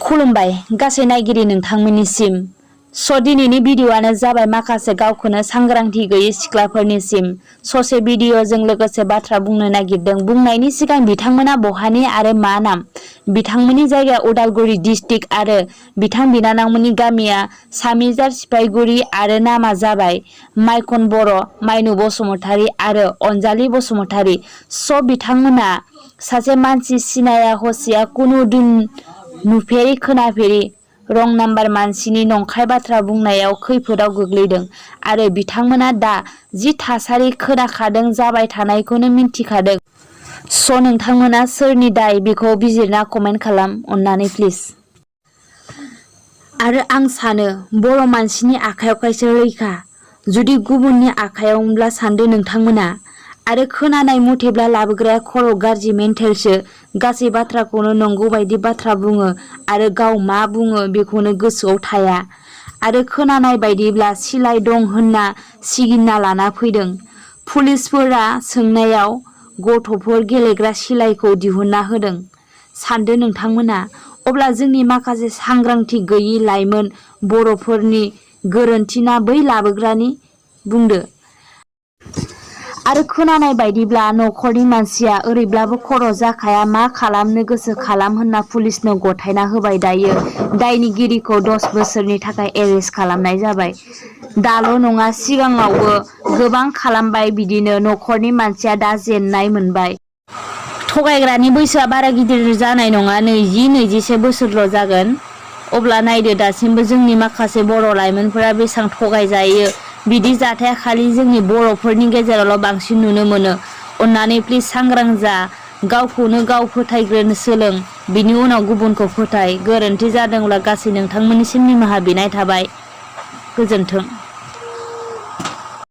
खुलुमबाय गासै नायगिरि नोंथांमोननिसिम। दिनैनि भिडिअ'आनो जाबाय माखासे गावखौनो सांग्रांथि गैयै सिख्लाफोरनिसिम ससे भिडिअ'जों लोगोसे बाथ्रा बुंनो नागिरदों। बुंनायनि सिगां बिथांमोना बहानि आरो मा नाम, बिथांमोननि जायगाया उदालगुरि डिस्ट्रिक्ट आरो बिथां बिनानावमोननि गामिया सामिजार सिफायगुरि आरो नामा जाबाय माइखन बर', माइनु बसुमतारी आरो अनजालि बसुमतारी। बिथांमोना सासे मानसि सिनाया हसिया कुनु दिन नुफेरि खोनाफेरि रं नाम्बार मानसिनि नंखाय बाथ्रा बुंनायाव खैफोदाव गोग्लैदों आरो बिथांमोना दा जि थासारि खोनाखादों जाबाय थानायखौनो मिन्थिखादों। नोंथांमोना सोरनि दाय बेखौ बिजिरना कमेन्ट खालाम अन्नानै प्लिज। आरो आं सानो बर' मानसिनि आखायावखायसो रैखा, जुदि गुबुननि आखायावमोनब्ला सानदो नोंथांमोना। आरो खोनानाय मथेब्ला लाबोग्राया खर' गाज्रि मेन्टेलसो, गासै बाथ्राखौनो नंगौ बायदि बाथ्रा बुङो आरो गाव मा बुङो बेखौनो गोसोआव थाया। आरो खोनानाय बायदिब्ला सिलाइ दं होनना सिगिना लाना फैदों। पुलिसफोरा सोंनायाव गथ'फोर गेलेग्रा सिलाइखौ दिहुनना होदों सानदो नोंथांमोना। अब्ला जोंनि माखासे सांग्रांथि गैयि लाइमोन बर'फोरनि गोरोन्थि ना बै लाबोग्रानि? बुंदो। आरो खोनानाय बायदिब्ला नखरनि मानसिया ओरैब्लाबो खर' जाखाया, मा खालामनो गोसो खालाम होनना पुलिसनो गथायना होबाय। दायो दायनिगिरिखौ 10 बोसोरनि थाखाय एरेस्ट खालामनाय जाबाय। दाल' नङा सिगाङावबो गोबां खालामबाय बिदिनो। नखरनि मानसिया दा जेन्नाय मोनबाय। थगायग्रानि बैसोआ बारा गिदिर जानाय नङा, 20-21 बोसोरल' जागोन। अब्ला नायदो दासिमबो जोंनि माखासे बर' लाइमोनफोरा बेसां थगायजायो। बिदि जाथाया खालि जोंनि बर'फोरनि गेजेरावल' बांसिन नुनो मोनो। अन्नानै प्लिज सांग्रां जा, गावखौनो गाव फोथायग्रोनो सोलों, बिनि उनाव गुबुनखौ फोथाय। गोरोन्थि जादोंब्ला गासै नोंथांमोननिसिम निमाहा बिनाय थाबाय। गोजोन्थों।